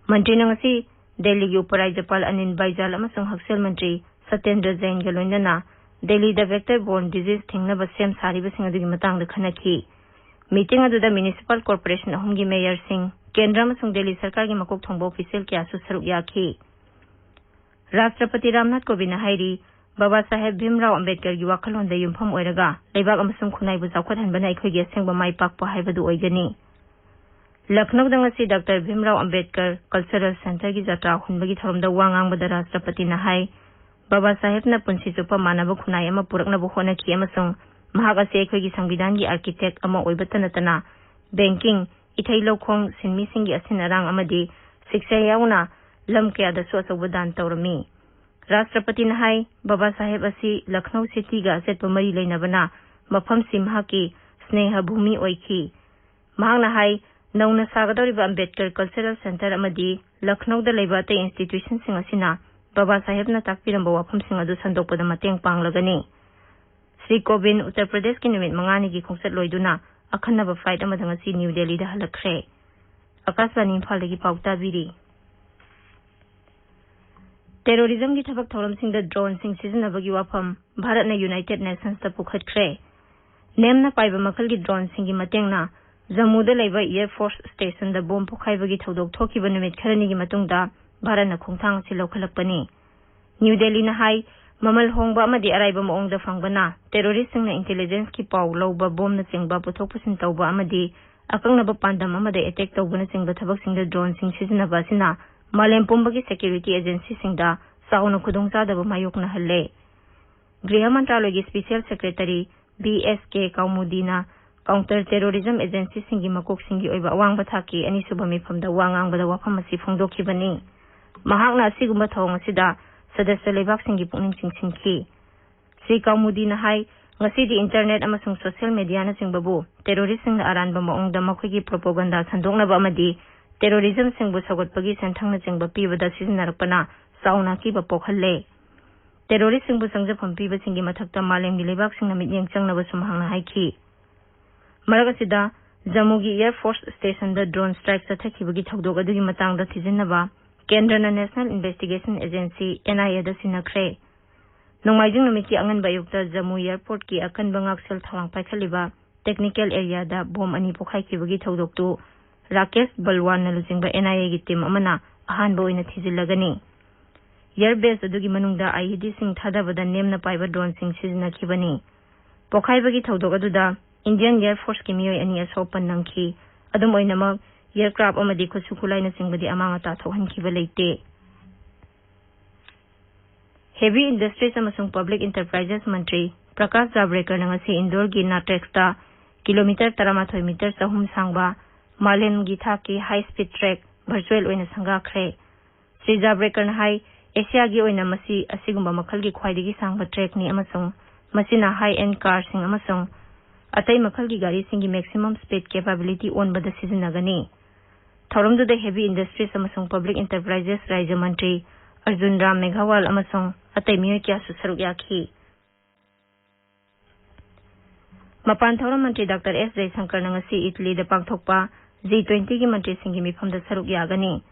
ꯃꯟꯇ꯭ꯔꯤꯅ ꯉꯁꯤ ꯗꯦꯜꯂꯤꯒꯤ ꯎꯄꯔꯥꯖ꯭ꯌꯄꯥꯜ ꯑꯅꯤꯜ ꯕꯥꯏꯖꯥꯜ ꯑꯃꯁꯨꯡ ꯍꯛꯁꯦꯜ ꯃꯟꯇ꯭ꯔꯤ ꯁꯇꯦꯟꯗ꯭ꯔ ꯖꯩꯟꯒ ꯂꯣꯏꯅꯅ ꯗꯦꯜꯂꯤꯗ ꯚꯦꯛꯇꯔ ꯕꯣꯔꯟ ꯗꯤꯖꯤꯖ ꯊꯤꯡꯅꯕ ꯁꯦꯝ ꯁꯥꯔꯤꯕꯁꯤꯡ ꯑꯗꯨꯒꯤ ꯃꯇꯥꯡꯗ ꯈꯟꯅꯈꯤ꯫ ꯃꯤꯇꯤꯡ ꯑꯗꯨꯗ ꯃ꯭ꯌꯨꯅꯤꯁꯤꯄꯥꯜ ꯀꯣꯔꯄꯣꯔꯦꯁꯟ ꯑꯍꯨꯝꯒꯤ ꯃꯦꯌꯔꯁꯤꯡ, ꯀꯦꯟꯗ꯭ꯔ ꯑꯃꯁꯨꯡ ꯗꯦꯜꯂꯤ ꯁꯔꯀꯥꯔꯒꯤ ꯃꯀꯣꯛ ꯊꯣꯡꯕ ꯑꯣꯐꯤꯁꯤꯌꯦꯜ ꯀꯌꯥꯁꯨ ꯁꯔꯨꯛ ꯌꯥꯈꯤ꯫ ꯔꯥꯁꯇ꯭ꯔꯄꯇꯤ ꯔꯥꯝꯅꯥꯊ ꯀꯣꯕꯤꯟꯗꯅ ꯍꯥꯏꯔꯤ, ꯕꯕꯥ ꯁꯥꯍꯦꯕ ꯚꯤꯝꯔꯥꯎ ꯑꯝꯕꯦꯗꯀꯔꯒꯤ ꯋꯥꯈꯜꯂꯣꯟꯗ ꯌꯨꯝꯐꯝ ꯑꯣꯏꯔꯒ ꯂꯩꯕꯥꯛ ꯑꯃꯁꯨꯡ ꯈꯨꯟꯅꯥꯏꯕꯨ ꯆꯥꯎꯈꯠꯍꯟꯕꯅ ꯑꯩꯈꯣꯏꯒꯤ ꯑꯁꯦꯡꯕ ꯃꯥꯏ ꯄꯥꯛꯄ ꯍꯥꯏꯕꯗꯨ ꯑꯣꯏꯒꯅꯤ꯫ ꯂꯈꯅꯧꯗ ꯉꯁꯤ ꯗꯥꯛꯇꯔ ꯚꯤꯝꯔꯥꯎ ꯑꯝꯕꯦꯗꯀꯔ ꯀꯜꯆꯔꯦꯜ ꯁꯦꯟꯇꯔꯒꯤ ꯖꯇ꯭ꯔꯥ ꯍꯨꯟꯕꯒꯤ ꯊꯧꯔꯝꯗ ꯋꯥ ꯉꯥꯡꯕꯗ ꯔꯥꯁꯇ꯭ꯔꯄꯇꯤꯅ ꯍꯥꯏ, ꯕꯕꯥ ꯁꯥꯍꯦꯕꯅ ꯄꯨꯟꯁꯤ ꯆꯨꯞꯄ ꯃꯥꯟꯅꯕ ꯈꯨꯟꯅꯥꯏ ꯑꯃ ꯄꯨꯔꯛꯅꯕ ꯍꯣꯠꯅꯈꯤ ꯑꯃꯁꯨꯡ ꯃꯍꯥꯛ ꯑꯁꯤ ꯑꯩꯈꯣꯏꯒꯤ ꯁꯪꯕꯤꯙꯥꯟꯒꯤ ꯑꯥꯔꯀꯤꯇꯦꯛ ꯑꯃ ꯑꯣꯏꯕꯇ ꯅꯠꯇꯅ ꯕꯦꯡꯀꯤꯡ, ꯏꯊꯩ ꯂꯧꯈꯣꯡ, ꯁꯤꯟꯃꯤꯁꯤꯡꯒꯤ ꯑꯁꯤꯟ ꯑꯔꯥꯡ ꯑꯃꯗꯤ ꯁꯤꯛꯁꯥ ꯌꯥꯎꯅ ꯂꯝ ꯀꯌꯥꯗꯁꯨ ꯑꯆꯧꯕ ꯗꯥꯟ ꯇꯧꯔꯝꯃꯤ꯫ ꯔꯥꯁꯇ꯭ꯔꯄꯇꯤꯅ ꯍꯥꯏ, ꯕꯕꯥ ꯁꯥꯍꯦꯕ ꯑꯁꯤ ꯂꯈꯅꯧ ꯁꯤꯇꯤꯒ ꯑꯆꯦꯠꯄ ꯃꯔꯤ ꯂꯩꯅꯕꯅ ꯃꯐꯝꯁꯤ ꯃꯍꯥꯛꯀꯤ ꯁ꯭ꯅꯦꯍ ꯚꯨꯃꯤ ꯑꯣꯏꯈꯤ꯫ ꯃꯍꯥꯛꯅ ꯍꯥꯏ, ꯅꯧꯅ ꯁꯥꯒꯗꯧꯔꯤꯕ ꯑꯝꯕꯦꯗꯀꯔ ꯀꯜꯆꯔꯦꯜ ꯁꯦꯟꯇꯔ ꯑꯃꯗꯤ ꯂꯈꯅꯧꯗ ꯂꯩꯕ ꯑꯇꯩ ꯏꯟꯁꯇꯤꯇ꯭ꯌꯨꯁꯟꯁꯤꯡ ꯑꯁꯤꯅ ꯕꯕꯥ ꯁꯥꯍꯦꯕꯅ ꯇꯥꯛꯄꯤꯔꯝꯕ ꯋꯥꯐꯝꯁꯤꯡ ꯑꯗꯨ ꯁꯟꯗꯣꯛꯄꯗ ꯃꯇꯦꯡ ꯄꯥꯡꯂꯒꯅꯤ꯫ ꯁ꯭ꯔꯤ ꯀꯣꯕꯤꯟ ꯎꯠꯇꯔ ꯄ꯭ꯔꯗꯦꯁꯀꯤ ꯅꯨꯃꯤꯠ ꯃꯉꯥꯅꯤꯒꯤ ꯈꯣꯡꯆꯠ ꯂꯣꯏꯗꯨꯅ ꯑꯈꯟꯅꯕ ꯐ꯭ꯂꯥꯏꯠ ꯑꯃꯗ ꯉꯁꯤ ꯅ꯭ꯌꯨ ꯗꯦꯜꯂꯤꯗ ꯍꯜꯂꯛꯈ꯭ꯔꯦ꯫ ꯑꯀꯥꯁꯕꯥꯅꯤ ꯏꯝꯐꯥꯜꯗꯒꯤ ꯄꯥꯎ ꯇꯥꯕꯤꯔꯤ꯫ ꯇꯦꯔꯣꯔꯤꯖꯝꯒꯤ ꯊꯕꯛ ꯊꯧꯔꯝꯁꯤꯡꯗ ꯗ꯭ꯔꯣꯟꯁꯤꯡ ꯁꯤꯖꯤꯟꯅꯕꯒꯤ ꯋꯥꯐꯝ ꯚꯥꯔꯠꯅ ꯌꯨꯅꯥꯏꯇꯦꯗ ꯅꯦꯁꯟꯁꯇ ꯄꯨꯈꯠꯈ꯭ꯔꯦ꯫ ꯅꯦꯝꯅ ꯄꯥꯏꯕ ꯃꯈꯜꯒꯤ ꯗ꯭ꯔꯣꯟꯁꯤꯡꯒꯤ ꯃꯇꯦꯡꯅ ꯖꯝꯃꯨꯗ ꯂꯩꯕ ꯑꯦꯌꯔ ꯐꯣꯔꯁ ꯁ꯭ꯇꯦꯁꯟꯗ ꯕꯣꯝ ꯄꯣꯈꯥꯏꯕꯒꯤ ꯊꯧꯗꯣꯛ ꯊꯣꯛꯈꯤꯕ ꯅꯨꯃꯤꯠ ꯈꯔꯅꯤꯒꯤ ꯃꯇꯨꯡꯗ ꯚꯥꯔꯠꯅ ꯈꯣꯡꯊꯥꯡ ꯑꯁꯤ ꯂꯧꯈꯠꯂꯛꯄꯅꯤ꯫ ꯅ꯭ꯌꯨ ꯗꯦꯜꯂꯤꯅ ꯍꯥꯏ, ꯃꯃꯜ ꯍꯣꯡꯕ ꯑꯃꯗꯤ ꯑꯔꯥꯏꯕ ꯃꯑꯣꯡꯗ ꯐꯪꯕꯅ ꯇꯦꯔꯣꯔꯤꯁꯁꯤꯡꯅ ꯏꯟꯇꯦꯂꯤꯖꯦꯟꯁꯀꯤ ꯄꯥꯎ ꯂꯧꯕ, ꯕꯣꯝꯅꯆꯤꯡꯕ ꯄꯨꯊꯣꯛ ꯄꯨꯁꯤꯟ ꯇꯧꯕ ꯑꯃꯗꯤ ꯑꯀꯛꯅꯕ ꯄꯥꯟꯗꯝ ꯑꯃꯗ ꯑꯦꯇꯦꯛ ꯇꯧꯕꯅꯆꯤꯡꯕ ꯊꯕꯛꯁꯤꯡꯗ ꯗ꯭ꯔꯣꯟꯁꯤꯡ ꯁꯤꯖꯤꯟꯅꯕ ꯑꯁꯤꯅ ꯃꯥꯂꯦꯝ ꯄꯨꯝꯕꯒꯤ ꯁꯦꯀ꯭ꯌꯨꯔꯤꯇꯤ ꯑꯦꯖꯦꯟꯁꯤꯁꯤꯡꯗ ꯆꯥꯎꯅ ꯈꯨꯗꯣꯡꯆꯥꯗꯕ ꯃꯥꯌꯣꯛꯅꯍꯜꯂꯦ꯫ ꯒ꯭ꯔꯤꯍ ꯃꯟꯇ꯭ꯔꯥꯂꯣꯏꯒꯤ ꯁ꯭ꯄꯤꯁꯤꯌꯦꯜ ꯁꯦꯀ꯭ꯔꯦꯇꯔꯤ ꯕꯤ ꯑꯦꯁ ꯀꯦ ꯀꯥꯎꯃꯨꯗꯤꯅ ꯀꯥꯎꯟꯇꯔ ꯇꯦꯔꯣꯔꯤꯖꯝ ꯑꯦꯖꯦꯟꯁꯤꯁꯤꯡꯒꯤ ꯃꯀꯣꯛꯁꯤꯡꯒꯤ ꯑꯣꯏꯕ ꯑꯋꯥꯡꯕ ꯊꯥꯛꯀꯤ ꯑꯅꯤꯁꯨꯕ ꯃꯤꯐꯝꯗ ꯋꯥ ꯉꯥꯡꯕꯗ ꯋꯥꯐꯝ ꯑꯁꯤ ꯐꯣꯡꯗꯣꯛꯈꯤꯕꯅꯤ꯫ ꯃꯍꯥꯛꯅ ꯑꯁꯤꯒꯨꯝꯕ ꯊꯧꯑꯣꯡ ꯑꯁꯤꯗ ꯁꯗꯁ꯭ꯌ ꯂꯩꯕꯥꯛꯁꯤꯡꯒꯤ ꯄꯨꯛꯅꯤꯡ ꯆꯤꯡꯁꯤꯟꯈꯤ꯫ ꯁ꯭ꯔꯤ ꯀꯥꯎꯃꯨꯗꯤꯅ ꯍꯥꯏ, ꯉꯁꯤꯗꯤ ꯏꯟꯇꯔꯅꯦꯠ ꯑꯃꯁꯨꯡ ꯁꯣꯁꯤꯌꯦꯜ ꯃꯦꯗꯤꯌꯥꯅꯆꯤꯡꯕꯕꯨ ꯇꯦꯔꯣꯔꯤꯁꯁꯤꯡꯅ ꯑꯔꯥꯟꯕ ꯃꯑꯣꯡꯗ ꯃꯈꯣꯏꯒꯤ ꯄ꯭ꯔꯣꯄꯣꯒꯟꯗꯥ ꯁꯟꯗꯣꯛꯅꯕ ꯑꯃꯗꯤ ꯇꯦꯔꯣꯔꯤꯖꯝꯁꯤꯡꯕꯨ ꯁꯧꯒꯠꯄꯒꯤ ꯁꯦꯟꯊꯪꯅꯆꯤꯡꯕ ꯄꯤꯕꯗ ꯁꯤꯖꯤꯟꯅꯔꯛꯄꯅ ꯆꯥꯎꯅ ꯑꯀꯤꯕ ꯄꯣꯛꯍꯜꯂꯦ꯫ ꯇꯦꯔꯣꯔꯤꯁꯁꯤꯡꯕꯨ ꯆꯪꯖꯐꯝ ꯄꯤꯕꯁꯤꯡꯒꯤ ꯃꯊꯛꯇ ꯃꯥꯂꯦꯝꯒꯤ ꯂꯩꯕꯥꯛꯁꯤꯡꯅ ꯃꯤꯠꯌꯦꯡ ꯆꯪꯅꯕꯁꯨ ꯃꯍꯥꯛꯅ ꯍꯥꯏꯈꯤ꯫ ꯃꯔꯛ ꯑꯁꯤꯗ, ꯖꯝꯃꯨꯒꯤ ꯑꯦꯌꯔ ꯐꯣꯔꯁ ꯁ꯭ꯇꯦꯁꯟꯗ ꯗ꯭ꯔꯣꯟ ꯁ꯭ꯇ꯭ꯔꯥꯏꯛ ꯆꯠꯊꯈꯤꯕꯒꯤ ꯊꯧꯗꯣꯛ ꯑꯗꯨꯒꯤ ꯃꯇꯥꯡꯗ ꯊꯤꯖꯤꯟꯅꯕ ꯀꯦꯟꯗ꯭ꯔꯅ ꯅꯦꯁꯅꯦꯜ ꯏꯟꯚꯦꯁꯇꯤꯒꯦꯁꯟ ꯑꯦꯖꯦꯟꯁꯤ, ꯑꯦꯟ ꯑꯥꯏ ꯑꯦꯗ ꯁꯤꯟꯅꯈ꯭ꯔꯦ꯫ ꯅꯣꯡꯃꯥꯏꯖꯤꯡ ꯅꯨꯃꯤꯠꯀꯤ ꯑꯉꯟꯕ ꯑꯌꯨꯛꯇ ꯖꯝꯃꯨ ꯑꯦꯌꯔꯄꯣꯔꯠꯀꯤ ꯑꯀꯟꯕ ꯉꯥꯛꯁꯦꯜ ꯊꯧꯔꯥꯡ ꯄꯥꯏꯈꯠꯂꯤꯕ ꯇꯦꯛꯅꯤꯀꯦꯜ ꯑꯦꯔꯤꯌꯥꯗ ꯕꯣꯝ ꯑꯅꯤ ꯄꯣꯈꯥꯏꯈꯤꯕꯒꯤ ꯊꯧꯗꯣꯛꯇꯨ ꯔꯥꯀꯦꯁ ꯕꯜꯋꯥꯟꯅ ꯂꯨꯆꯤꯡꯕ ꯑꯦꯟ ꯑꯥꯏ ꯑꯦꯒꯤ ꯇꯤꯝ ꯑꯃꯅ ꯑꯍꯥꯟꯕ ꯑꯣꯏꯅ ꯊꯤꯖꯤꯜꯂꯒꯅꯤ꯫ ꯑꯦꯌꯔ ꯕꯦꯁ ꯑꯗꯨꯒꯤ ꯃꯅꯨꯡꯗ ꯑꯥꯏ ꯏ ꯗꯤꯁꯤꯡ ꯊꯥꯗꯕꯗ ꯅꯦꯝꯅ ꯄꯥꯏꯕ ꯗ꯭ꯔꯣꯟꯁꯤꯡ ꯁꯤꯖꯤꯟꯅꯈꯤꯕꯅꯤ꯫ ꯄꯣꯈꯥꯏꯕꯒꯤ ꯊꯧꯗꯣꯛ ꯑꯗꯨꯗ ꯏꯟꯗꯤꯌꯟ ꯑꯦꯌꯔ ꯐꯣꯔꯁꯀꯤ ꯃꯤꯑꯣꯏ ꯑꯅꯤ ꯑꯁꯣꯛ ꯑꯄꯟ ꯅꯪꯈꯤ꯫ ꯑꯗꯨꯝ ꯑꯣꯏꯅꯃꯛ, ꯑꯦꯌꯔꯀ꯭ꯔꯥꯐ ꯑꯃꯗꯤ ꯈꯨꯠꯁꯨ ꯈꯨꯠꯂꯥꯏꯅꯆꯤꯡꯕꯗꯤ ꯑꯃꯥꯡ ꯑꯇꯥ ꯊꯣꯛꯍꯟꯈꯤꯕ ꯂꯩꯇꯦ꯫ ꯍꯦꯚꯤ ꯏꯟꯗꯁꯇ꯭ꯔꯤꯁ ꯑꯃꯁꯨꯡ ꯄꯕ꯭ꯂꯤꯛ ꯏꯟꯇꯔꯄ꯭ꯔꯥꯏꯖꯦꯁ ꯃꯟꯇ꯭ꯔꯤ ꯄ꯭ꯔꯀꯥꯁ ꯖꯥꯕ꯭ꯔꯦꯀꯔꯅ ꯉꯁꯤ ꯏꯟꯗꯣꯔꯒꯤ ꯅꯥꯇ꯭ꯔꯦꯛꯁꯇ ꯀꯤꯂꯣꯃꯤꯇꯔ ꯇꯔꯥꯃꯥꯊꯣꯏ ꯃꯤꯇꯔ ꯆꯍꯨꯝ ꯁꯥꯡꯕ ꯃꯥꯂꯦꯝꯒꯤ ꯊꯥꯛꯀꯤ ꯍꯥꯏ ꯁ꯭ꯄꯤꯗ ꯇ꯭ꯔꯦꯛ ꯚꯔꯆꯨꯋꯦꯜ ꯑꯣꯏꯅ ꯁꯪꯒꯥꯈ꯭ꯔꯦ꯫ ꯁ꯭ꯔꯤ ꯖꯥꯕ꯭ꯔꯦꯀꯔꯅ ꯍꯥꯏ, ꯑꯦꯁꯤꯌꯥꯒꯤ ꯑꯣꯏꯅ ꯃꯁꯤ ꯑꯁꯤꯒꯨꯝꯕ ꯃꯈꯜꯒꯤ ꯈ꯭ꯋꯥꯏꯗꯒꯤ ꯁꯥꯡꯕ ꯇ꯭ꯔꯦꯛꯅꯤ ꯑꯃꯁꯨꯡ ꯃꯁꯤꯅ ꯍꯥꯏ ꯑꯦꯟ ꯀꯥꯔꯁꯤꯡ ꯑꯃꯁꯨꯡ ꯑꯇꯩ ꯃꯈꯜꯒꯤ ꯒꯥꯔꯤꯁꯤꯡꯒꯤ ꯃꯦꯛꯁꯤꯃꯝ ꯁ꯭ꯄꯤꯗ ꯀꯦꯄꯥꯕꯤꯂꯤꯇꯤ ꯑꯣꯟꯕꯗ ꯁꯤꯖꯤꯟꯅꯒꯅꯤ꯫ ꯊꯧꯔꯝꯗꯨꯗ ꯍꯦꯚꯤ ꯏꯟꯗꯁꯇ꯭ꯔꯤꯁ ꯑꯃꯁꯨꯡ ꯄꯕ꯭ꯂꯤꯛ ꯑꯦꯟꯇꯔꯄ꯭ꯔꯥꯏꯖꯦꯁ ꯔꯥꯖ꯭ꯌ ꯃꯟꯇ꯭ꯔꯤ ꯑꯔꯖꯨꯟ ꯔꯥꯝ ꯃꯦꯘꯋꯥꯜ ꯑꯃꯁꯨꯡ ꯑꯇꯩ ꯃꯤꯑꯣꯏ ꯀꯌꯥꯁꯨ ꯁꯔꯨꯛ ꯌꯥꯈꯤ꯫ ꯃꯄꯥꯟ ꯊꯧꯔꯝ ꯃꯟꯇ꯭ꯔꯤ ꯗꯥꯛꯇꯔ ꯑꯦꯁ ꯖꯌꯁꯪꯀꯔꯅ ꯉꯁꯤ ꯏꯇꯂꯤꯗ ꯄꯥꯡꯊꯣꯛꯄ ꯖꯤ ꯇ꯭ꯋꯦꯟꯇꯤꯒꯤ ꯃꯟꯇ꯭ꯔꯤꯁꯤꯡꯒꯤ ꯃꯤꯐꯝꯗ ꯁꯔꯨꯛ ꯌꯥꯒꯅꯤ꯫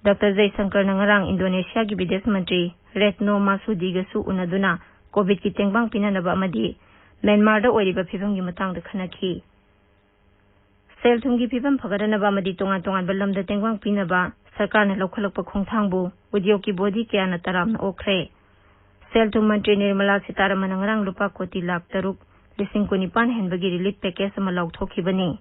ꯗꯥꯛꯇꯔ ꯖꯌꯁꯪꯀꯔꯅ ꯉꯔꯥꯡ ꯏꯟꯗꯣꯅꯦꯁꯤꯌꯥꯒꯤ ꯕꯤꯗꯦꯁ ꯃꯟꯇ꯭ꯔꯤ ꯔꯦꯠꯅꯣ ꯃꯥꯁꯨꯗꯤꯒꯁꯨ ꯎꯅꯗꯨꯅ ꯀꯣꯚꯤꯗꯀꯤ ꯇꯦꯡꯕꯥꯡ ꯄꯤꯅꯅꯕ ꯑꯃꯗꯤ ꯃ꯭ꯌꯥꯟꯃꯥꯔꯗ ꯑꯣꯏꯔꯤꯕ ꯐꯤꯕꯝꯒꯤ ꯃꯇꯥꯡꯗ ꯈꯟꯅꯈꯤ꯫ ꯁꯦꯜ ꯊꯨꯝꯒꯤ ꯐꯤꯕꯝ ꯐꯒꯠꯍꯟꯅꯕ ꯑꯃꯗꯤ ꯇꯣꯉꯥꯟ ꯇꯣꯉꯥꯟꯕ ꯂꯝꯗ ꯇꯦꯡꯕꯥꯡ ꯄꯤꯅꯕ ꯁꯔꯀꯥꯔꯅ ꯂꯧꯈꯠꯂꯛꯄ ꯈꯣꯡꯊꯥꯡꯕꯨ ꯎꯗ꯭ꯌꯣꯒꯀꯤ ꯕꯣꯗꯤ ꯀꯌꯥꯅ ꯇꯔꯥꯝꯅ ꯑꯣꯛꯈ꯭ꯔꯦ꯫ ꯁꯦꯜ ꯊꯨꯝ ꯃꯟꯇ꯭ꯔꯤ ꯅꯤꯔꯃꯂꯥ ꯁꯤꯇꯥꯔꯥꯃꯟꯅ ꯉꯔꯥꯡ ꯂꯨꯄꯥ ꯀꯣꯇꯤ ꯂꯥꯈ ꯇꯔꯨꯛ ꯂꯤꯁꯤꯡ ꯀꯨꯟꯅꯤꯄꯥꯟ ꯍꯦꯟꯕꯒꯤ ꯔꯤꯂꯤꯐ ꯄꯦꯀꯦꯖ ꯑꯃ ꯂꯥꯎꯊꯣꯛꯈꯤꯕꯅꯤ꯫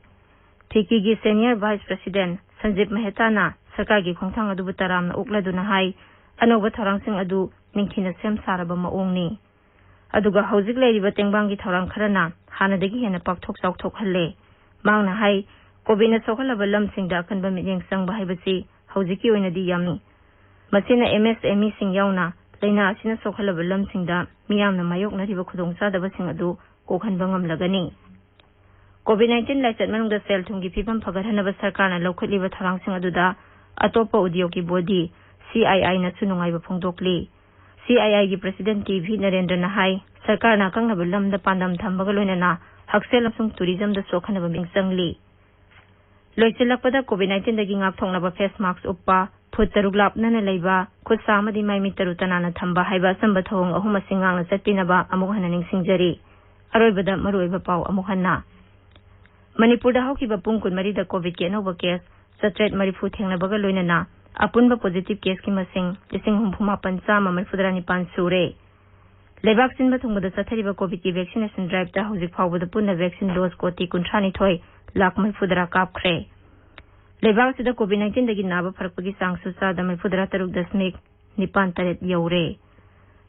ꯐꯤꯀꯤꯒꯤ ꯁꯦꯅꯤꯌꯔ ꯚꯥꯏꯁ ꯄ꯭ꯔꯦꯁꯤꯗꯦꯟꯠ ꯁꯟꯖꯤꯕ ꯃꯦꯍꯇꯥꯅ ꯁꯔꯀꯥꯔꯒꯤ ꯈꯣꯡꯊꯥꯡ ꯑꯗꯨꯕꯨ ꯇꯔꯥꯝꯅ ꯑꯣꯛꯂꯗꯨꯅ ꯍꯥꯏ, ꯑꯅꯧꯕ ꯊꯧꯔꯥꯡꯁꯤꯡ ꯑꯗꯨ ꯅꯤꯡꯊꯤꯅ ꯁꯦꯝ ꯁꯥꯔꯕ ꯃꯑꯣꯡꯅꯤ꯫ ꯑꯗꯨꯒ ꯍꯧꯖꯤꯛ ꯂꯩꯔꯤꯕ ꯇꯦꯡꯕꯥꯡꯒꯤ ꯊꯧꯔꯥꯡ ꯈꯔꯅ ꯍꯥꯟꯅꯗꯒꯤ ꯍꯦꯟꯅ ꯄꯥꯛꯊꯣꯛ ꯆꯥꯎꯊꯣꯛꯍꯜꯂꯦ꯫ ꯃꯍꯥꯛꯅ ꯍꯥꯏ, ꯀꯣꯚꯤꯗꯅ ꯁꯣꯛꯍꯜꯂꯕ ꯂꯝꯁꯤꯡꯗ ꯑꯀꯟꯕ ꯃꯤꯠꯌꯦꯡ ꯆꯪꯕ ꯍꯥꯏꯕꯁꯤ ꯍꯧꯖꯤꯛꯀꯤ ꯑꯣꯏꯅꯗꯤ ꯌꯥꯝꯃꯤ꯫ ꯃꯁꯤꯅ ꯑꯦꯝ ꯑꯦꯁ ꯑꯦꯝ ꯏꯁꯤꯡ ꯌꯥꯎꯅ ꯂꯥꯏꯅꯥ ꯑꯁꯤꯅ ꯁꯣꯛꯍꯜꯂꯕ ꯂꯝꯁꯤꯡꯗ ꯃꯤꯌꯥꯝꯅ ꯃꯥꯌꯣꯛꯅꯔꯤꯕ ꯈꯨꯗꯣꯡꯆꯥꯗꯕꯁꯤꯡ ꯑꯗꯨ ꯀꯣꯛꯍꯟꯕ ꯉꯝꯂꯒꯅꯤ꯫ ꯀꯣꯚꯤꯗ ꯅꯥꯏꯟꯇꯤꯟ ꯂꯥꯏꯆꯠ ꯃꯅꯨꯡꯗ ꯁꯦꯜ ꯊꯨꯝꯒꯤ ꯐꯤꯕꯝ ꯐꯒꯠꯍꯟꯅꯕ ꯁꯔꯀꯥꯔꯅ ꯂꯧꯈꯠꯂꯤꯕ ꯊꯧꯔꯥꯡꯁꯤꯡ ꯑꯗꯨꯗ ꯑꯇꯣꯞꯄ ꯎꯗ꯭ꯌꯣꯒꯀꯤ ꯕꯣꯗꯤ, ꯁꯤ ꯑꯥꯏ ꯑꯥꯏꯅꯁꯨ ꯅꯨꯡꯉꯥꯏꯕ ꯐꯣꯡꯗꯣꯛꯂꯤ꯫ ꯁꯤ ꯑꯥꯏ ꯑꯥꯏꯒꯤ ꯄ꯭ꯔꯦꯁꯤꯗꯦꯟꯠ ꯇꯤ ꯚꯤ ꯅꯔꯦꯟꯗ꯭ꯔꯅ ꯍꯥꯏ, ꯁꯔꯀꯥꯔꯅ ꯑꯀꯛꯅꯕ ꯂꯝꯗ ꯄꯥꯟꯗꯝ ꯊꯝꯕꯒ ꯂꯣꯏꯅꯅ ꯍꯛꯁꯦꯜ ꯑꯃꯁꯨꯡ ꯇꯨꯔꯤꯖꯝꯗꯁꯨ ꯑꯈꯟꯅꯕ ꯃꯤꯠꯌꯦꯡ ꯆꯪꯂꯤ꯫ ꯂꯣꯏꯁꯤꯜꯂꯛꯄꯗ ꯀꯣꯚꯤꯗ ꯅꯥꯏꯟꯇꯤꯟꯗꯒꯤ ꯉꯥꯛꯊꯣꯛꯅꯕ ꯐꯦꯁ ꯃꯥꯛꯁ ꯎꯞꯄ, ꯐꯨꯠ ꯇꯔꯨꯛ ꯂꯥꯞꯅꯅ ꯂꯩꯕ, ꯈꯨꯠ ꯁꯥ ꯑꯃꯗꯤ ꯃꯥꯏ ꯃꯤꯠ ꯇꯔꯨ ꯇꯅꯥꯟꯅ ꯊꯝꯕ ꯍꯥꯏꯕ ꯑꯆꯝꯕ ꯊꯧꯑꯣꯡ ꯑꯍꯨꯝ ꯑꯁꯤ ꯉꯥꯛꯅ ꯆꯠꯄꯤꯅꯕ ꯑꯃꯨꯛ ꯍꯟꯅ ꯅꯤꯡꯁꯤꯡꯖꯔꯤ꯫ ꯑꯔꯣꯏꯕꯗ ꯃꯔꯨꯑꯣꯏꯕ ꯄꯥꯎ ꯑꯃꯨꯛ ꯍꯟꯅ꯫ ꯃꯅꯤꯄꯨꯔꯗ ꯍꯧꯈꯤꯕ ꯄꯨꯡ ꯀꯨꯟꯃꯔꯤꯗ ꯀꯣꯚꯤꯗꯀꯤ ꯑꯅꯧꯕ ꯀꯦꯁ ꯆꯥꯇ꯭ꯔꯦꯠ ꯃꯔꯤꯐꯨ ꯊꯦꯡꯅꯕꯒ ꯂꯣꯏꯅꯅ ꯑꯄꯨꯟꯕ ꯄꯣꯖꯤꯇꯤꯚ ꯀꯦꯁꯀꯤ ꯃꯁꯤꯡ ꯂꯤꯁꯤꯡ ꯍꯨꯝꯐꯨ ꯃꯥꯄꯟ ꯆꯥꯝꯃ ꯃꯔꯤꯐꯨꯇꯔꯥ ꯅꯤꯄꯥꯟ ꯁꯨꯔꯦ꯫ ꯂꯩꯕꯥꯛ ꯁꯤꯟꯕ ꯊꯨꯡꯕꯗ ꯆꯠꯊꯔꯤꯕ ꯀꯣꯚꯤꯗꯀꯤ ꯚꯦꯛꯁꯤꯅꯦꯁꯟ ꯗ꯭ꯔꯥꯏꯚꯇ ꯍꯧꯖꯤꯛ ꯐꯥꯎꯕꯗ ꯄꯨꯟꯅ ꯚꯦꯛꯁꯤꯟ ꯗꯣꯁ ꯀꯣꯇꯤ ꯀꯨꯟꯊ꯭ꯔꯥ ꯅꯤꯊꯣꯏ ꯂꯥꯈ ꯃꯔꯤꯐꯨꯇꯔꯥ ꯀꯥꯞꯈ꯭ꯔꯦ꯫ ꯂꯩꯕꯥꯛ ꯑꯁꯤꯗ ꯀꯣꯚꯤꯗ ꯅꯥꯏꯟꯇꯤꯟꯗꯒꯤ ꯅꯥꯕ ꯐꯔꯛꯄꯒꯤ ꯆꯥꯡꯁꯨ ꯆꯥꯗ ꯃꯔꯤꯐꯨꯇꯔꯥ ꯇꯔꯨꯛ ꯗꯁꯃꯤꯛ ꯅꯤꯄꯥꯟ ꯇꯔꯦꯠ ꯌꯧꯔꯦ꯫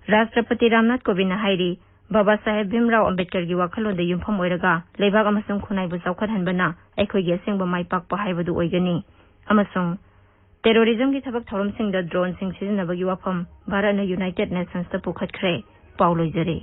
ꯔꯥꯁꯇ꯭ꯔꯄꯇꯤ ꯔꯥꯝꯅꯥꯊ ꯀꯣꯕꯤꯟꯗꯅ ꯍꯥꯏꯔꯤ, ꯕꯥꯕꯥ ꯁꯥꯍꯦꯕ ꯚꯤꯝꯔꯥꯎ ꯑꯝꯕꯦꯗꯀꯔꯒꯤ ꯋꯥꯈꯜꯂꯣꯟꯗ ꯌꯨꯝꯐꯝ ꯑꯣꯏꯔꯒ ꯂꯩꯕꯥꯛ ꯑꯃꯁꯨꯡ ꯈꯨꯟꯅꯥꯏꯕꯨ ꯆꯥꯎꯈꯠꯍꯟꯕꯅ ꯑꯩꯈꯣꯏꯒꯤ ꯑꯁꯦꯡꯕ ꯃꯥꯏ ꯄꯥꯛꯄ ꯍꯥꯏꯕꯗꯨ ꯑꯣꯏꯒꯅꯤ ꯑꯃꯁꯨꯡ ꯇꯦꯔꯣꯔꯤꯖꯝꯒꯤ ꯊꯕꯛ ꯊꯧꯔꯝꯁꯤꯡꯗ ꯗ꯭ꯔꯣꯟꯁꯤꯡ ꯁꯤꯖꯤꯟꯅꯕꯒꯤ ꯋꯥꯐꯝ ꯚꯥꯔꯠꯅ ꯌꯨꯅꯥꯏꯇꯦꯗ ꯅꯦꯁꯟꯁꯇ ꯄꯨꯈꯠꯈ꯭ꯔꯦ꯫ ꯄꯥꯎ ꯂꯣꯏꯖꯔꯦ꯫